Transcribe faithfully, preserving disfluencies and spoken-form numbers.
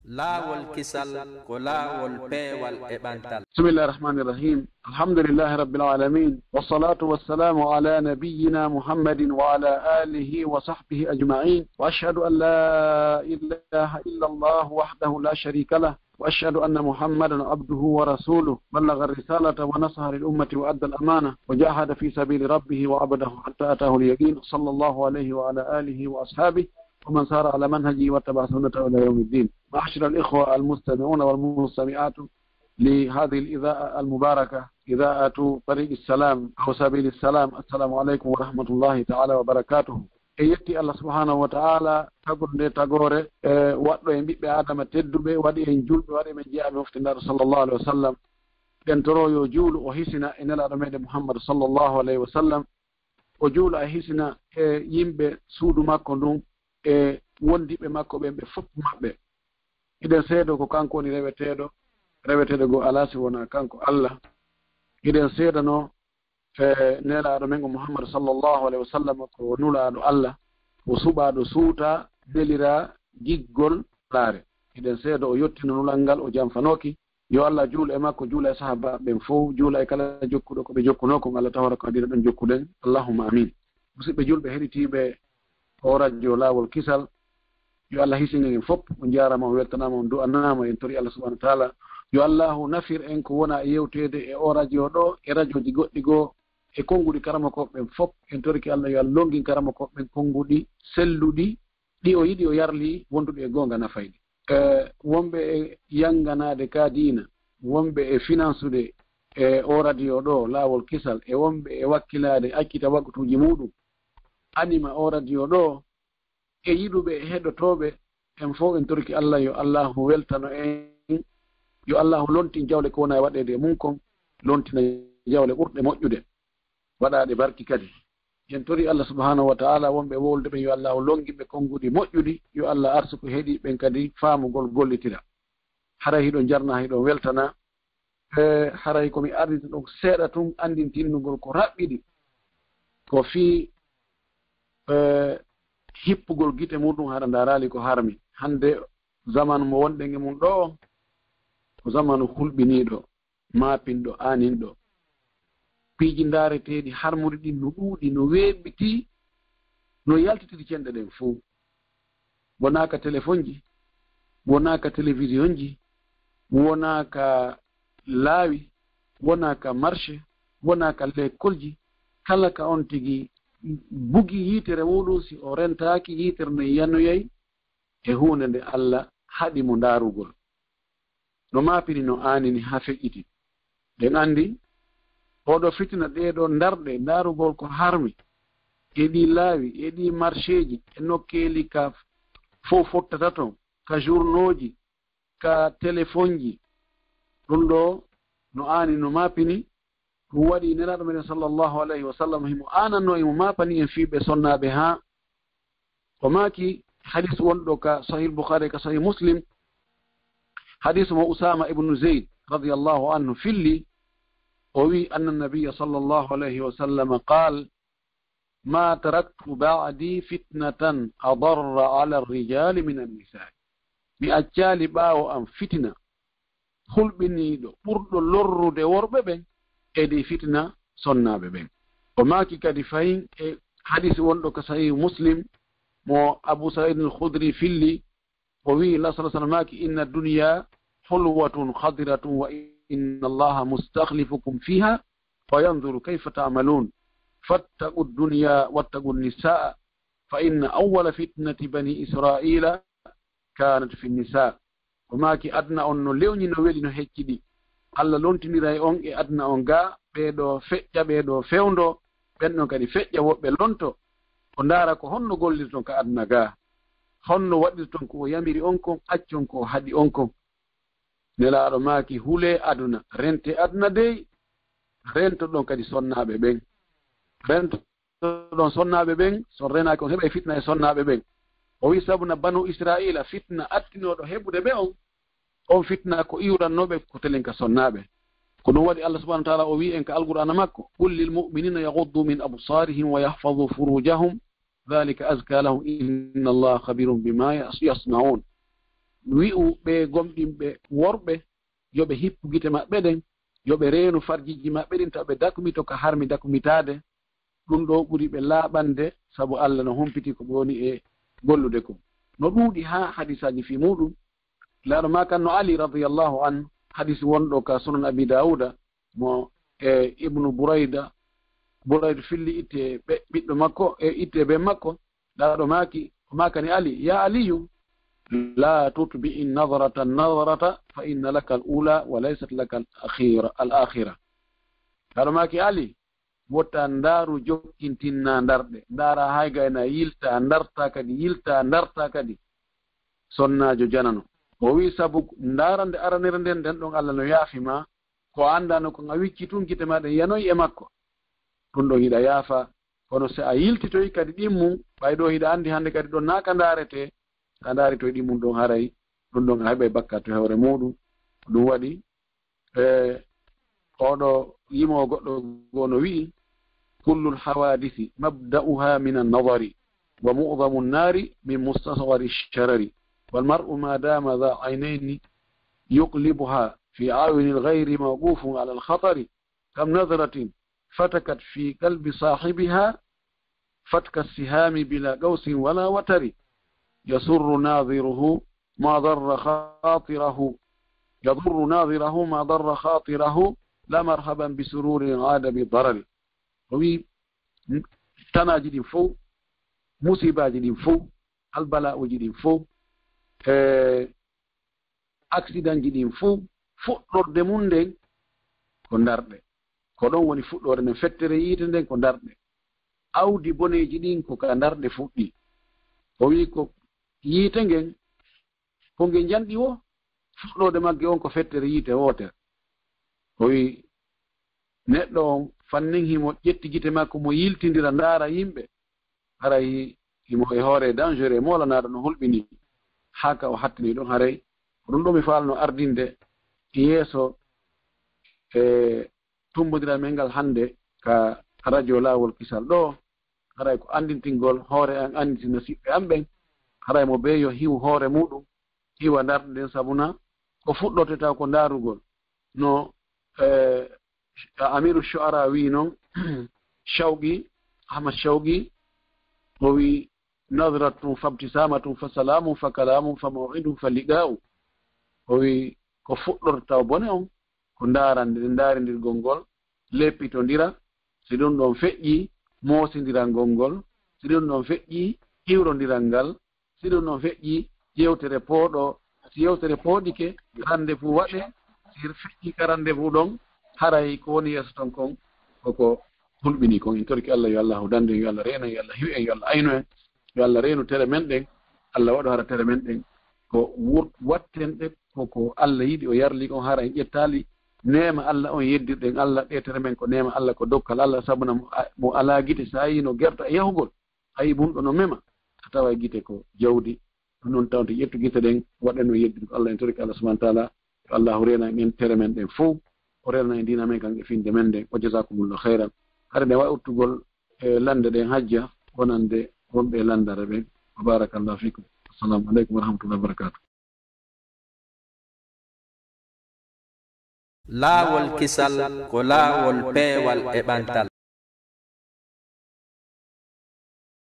Laawol kisal ko laawol peewal e ɓantal. بسم الله الرحمن الرحيم. الحمد لله رب العالمين. والصلاة والسلام على نبينا محمد وعلى آله وصحبه أجمعين. وأشهد أن لا إله إلا الله وحده لا شريك له. وأشهد أن محمدا عبده ورسوله. بلغ الرسالة ونصح للأمة وأدى الأمانة. وجاهد في سبيل ربه وعبده حتى أتاه اليقين. صلى الله عليه وعلى آله وأصحابه ومن سار على منهجه واتبع سنته إلى يوم الدين. معاشر الإخوة المستمعون والمستمعات لهذه الإذاعة المباركة، إذاعة طريق السلام أو سبيل السلام، السلام عليكم ورحمة الله تعالى وبركاته. En yetti Allah subhanahu wa ta'ala, tagol nde tagoore, e waɗɗo en ɓiɓɓe Adama tedduɓe, waɗi en julɓe, waɗi men jeyaaɓe moftinaaɗo sallallahu alaihi wa sallam. Ɗen toro yo juulu o hisina e Nelaaɗo meɗen Muhammad sallallahu alaihi wa sallam. O juula e hisina e yimɓe suudu makko ndun, e wondiɓe makko ɓen ɓe fof maɓɓe. Hiɗen seedo ko kanko woni reweteeɗo, reweteeɗo goo alaa si wonaa kanko Allah. Hiɗen seedano e Nelaaɗo men o Muhammad sallallahu alaihi wa sallam ko nulaaɗo Allah, o suɓaaɗo suuta, neliraa giggol laare. Hiɗen seedo o yottino nulal ngal, o janfanooki. Yo Allah juul e makko, juula e sahaabaaɓe ɓen fow, juula e kala jokkuɗo ko ɓe jokkunoo kon, Allah tabaraka wa taala ɗon jokkuɗen. Allahumma amin. Musidɓe julɓe heɗitiiɓe o radio Laawol Kisal, yo Allah hisin en fof. On njaaraama, on weltanaama, on du'anaama, en tori Allah subhanahu wa taala. Yo Allahu nafir en ko wona e yewteede e o radio ɗo, e radioji goɗɗi goo, e konnguɗi karamokooɓe ɓen fof. En torike Allah yo Allah lonngin karamokooɓe ɓen konnguɗi selluɗi, ɗi o yiɗi o yarli wonduɗi e goonga nafayɗi. E wonɓe e yannganaade ka diina, wonɓe e finansude e o radio ɗo, Laawol Kisal, e wonɓe e wakkilaade accita waqtuuji muɗum, anima o radio ɗo, e yiɗuɓe e heɗotooɓe, en fow en torki Allah yo Allahu weltano en, yo Allahu lontin jawle ko wona e waɗeede e mum kon, lontina jawle ɓurɗe moƴƴude, waɗaaɗe barki kadi. En tori Allah subhanahu wa ta'ala wonɓe wowlude ɓen yo Allahu lonnginɓe konnguɗi moƴƴuɗi, yo Allah arsuku heɗiiɓe ɓen kadi faamugol gollitira. Haray hiɗon jarna, hiɗon weltana, e haray ko mi ardita ɗon seeɗa tun anndintinnugol ko raɓɓiɗi, ko fii, e, hippugol gite muɗum haɗa ndaaraali ko harmi. Hannde zamanu mo wonɗen e mum ɗo on, ko zamanu hulɓiniiɗo, maapinɗo, aaninɗo. Piiji ndaareteeɗi harmude ɗin no ɗuuɗi, no weeɓitii, no yaltitiri cenɗe ɗen fow. Wonaa ka telefonji, wonaa ka televisionji, wonaa ka laawi, wonaa ka marché, wonaa ka lekkolji, kala ka on tigi bugi yiitere muɗum, si o rentaaki yiitere nden yanoyay e huunde nde Allah haɗi mo ndaarugol. No maapini, no aanini haa feƴƴiti. Ɗen anndi, oɗo fitina, ɗee ɗoo ndarɗe, ndaarugol ko harmi, e ɗii laawi, e ɗii marchéji, e nokkeeli ka fow fottata ton, ka journauji, ka telefonji. Ɗum ɗoo no aani, no maapini, ɗum waɗi Nelaaɗo meɗen sallallahu alayhi wa sallam himo aananno, himo maapani en fii ɓe sonnaaɓe haa o maaki, hadis wonɗo ka Sahih Bukhari, ka Sahih Muslim, hadis mo Usama ibnu Zayd radiyallahu anhu filli, o wi, anna nabiyya sallallahu alayhi wa sallam qaal, ما تركت بعدي فتنة أضر على الرجال من النساء. Mi accaali ɓaawo am fitina hulɓiniiɗo ɓurɗo lorrude worɓe ɓen e ɗi fitina sonnaaɓe ɓen. O maaki kadi fahin e hadisi wonɗo ka Sahih Muslim mo Abu Sa'id al-Khudri filli, o wi'i, Nulaaɗo sallallahu alayhi wa sallam maaki, إن الدنيا حلوة خضرة وإن الله مستخلفكم فيها فينظر كيف تعملون فاتقوا الدنيا واتقوا النساء فإن أول فتنة بني إسرائيل كانت في النساء. O maaki, aduna on no lewni, no weli, no hecciɗi. Allah lontiniray on e aduna on gaa, ɓee ɗoo feƴƴa, ɓee ɗoo fewndo, ɓen ɗon kadi feƴƴa, woɓɓe lonto. O ndaara ko honno gollirton ka aduna gaa, honno waɗirton ko o yamiri on kon, accon ko o haɗi on kon. Nelaaɗo maaki, hulee aduna, rentee aduna dey, rentoɗon kadi sonnaaɓe ɓen. Rentoɗon sonnaaɓe ɓen, si on renaaki on heɓay fitna e sonnaaɓe ɓen. O wi'i, sabu na Banu Isra'iila fitna attinooɗo heɓude ɓe on, on fitna ko iwrannoo ɓe ko telen ka sonnaaɓe. Ko ɗum waɗi Allah subhanahu wa ta'ala o wi'i en ka Alqur'aana makko, قل للمؤمنين يغضوا من أبصارهم ويحفظوا فروجهم ذلك أزكى لهم إن الله خبير بما يص-، يصنعون. wi'u ɓee gomɗinɓe worɓe yo ɓe hippu gite maɓɓe ɗen, yo ɓe reenu farjiiji maɓɓe ɗin, tawa ɓe dakmito ka harmi dakmitaade. Ɗun ɗoo ɓuri ɓe laaɓande, sabu Alla no humpiti ko ɓe woni e gollude kon. No ɗuuɗi haa hadisaaji fii muuɗun. Laaɗo maa kan no Ali radiyallahu anhu, hadis wonɗo ka Sunan Abi Daawuda, mo e Ibnu Burayda, Burayda filli itte ɓe-, ɓiɗɗo makko, e itte ben makko, Laaɗo maaki, o maakani Ali, "Yaa Aliyu, laa tutbi'i nadrata nadrata, fa inna laka al-uula wa laysat laka al-akhira, al-akhira." Laaɗo maaki, "Ali, wota ndaaru jokkintinna ndarɗe. Ndaara hay gayna yilta, ndarta kadi, yilta, ndarta kadi. Sonnaajo janano." O wi'i, "Sabu ndaarande aranere nden, nden ɗon Alla no yaafi ma. Ko a andaano kon a wicci tun gite maa ɗen yanoyi e makko. Ɗun ɗon hiɗa yaafa. Kono si a yiltitoyi kadi ɗimmun, ɓay ɗoo hiɗa andi hande kadi ɗon naa ka ndaaretee, si a ndaaritoyi ɗimmun ɗon haray, ɗun ɗon a heɓay bakkaatu e hoore muuɗun." Ko ɗun waɗi, e, oɗo yimoowo goɗɗo goo no wi'i, "Kullul hawaadisi mabda'uha min an-nadari, wa mu'zamu an-naari min mustasghari ash-sharari, wal mar'u ma dama dha aynayni yuqlibuha fi awni al-ghayri mawqufun ala al-khatari." كم نظرة فتكت في قلب صاحبها فتك السهام بلا قوس ولا وتر. يضر ناظره ما ضر خاطره، يضر ناظره ما ضر خاطره، لا مرحبا بسرور عاد بضرر. O wi'i, tanaaji ɗin fow, musiibaaji ɗin fow, albala'uuji ɗin fow, e accidentji ɗin fow, fuɗɗorde mun nden ko ndarɗe. Ko ɗon woni fuɗɗoore nden, fettere yiite nden ko ndarɗe. Awdi boneeji ɗin ko ka ndarɗe fuɗɗi. O wi'i ko yiite ngen, ko nge njanɗi woo, fuɗɗoode magge on ko fettere yiite wootere. O wi'i neɗɗo on fannin himo ƴetti gite makko mo yiltindira ndaara yimɓe, haray himo e hoore dangereux, moolanaaɗo no hulɓini, haa ka o hattini ɗon. Haray ko ɗun ɗoo mi faalno ardinde yeeso e tummbondiral men ngal hannde ka radio Laawol Kisal ɗoo, haray ko anndintingol hoore an, annditina siɓɓe an ɓen, haray mo bee yo hiwu hoore muuɗun, hiwa ndarɗe ɗen, sabuna ko fuɗɗorte taw ko ndaarugol. No, eh, Amiiru Shu'araa wi'i non, Shawqi, Ahmad Shawqi, o wi'i, "Nadratun fa ibtisaamatun fa salaamun fa kalaamun fa maw'idun fa liqaa'u." O wi'i, ko fuɗɗorta taw bone on, ko ndaarande, ndaarindirgol ngol, leppitondira, si ɗun ɗon feƴƴii, moosindirangol ngol, si ɗun ɗon feƴƴii, hiwrondiral ngal, si ɗun ɗon feƴƴii, yewtere pooɗo, si yewtere pooɗike, rendez-vous waɗee, si feƴƴii ka rendez-vous ɗon, haray ko woni yeeso ton kon, koko hulɓinii kon. En torike Alla, yo Alla danndu en, yo Alla reenu en, yo Alla hiwu en, yo Alla aynu en, yo Alla reenu tere men ɗen, Alla waɗu hara tere men ɗen ko wur-, watten ɗe ko, ko Alla yiɗi, o yarli kon, hara en ƴettaali neema Alla on, yeddirɗen Alla, ɗe tere men ko neema Alla, ko dokkal Alla, sabuna mo a-, mo alaa gite, si a yii no gerta e yahugol, a yii bunɗo no mema, a tawa e gite ko jawdi. Ɗun non tawde ƴettu gite ɗen, waɗen no yeddirgol Alla, en torike Alla subhanahu wa ta'ala, yo Allahu reena en tere men ɗen fow, o reena en diina men kan e finde men nden. Wa jazakumullahu khairan. Hare ɗen waɗi uttugol e lande ɗen hajja, wonande wonɓe e landare ɓen. Wa barakallahu fikum. Assalamu alaikum wa rahmatullahi wa barakatuh. Laawol kisal ko laawol peewal e ɓantal.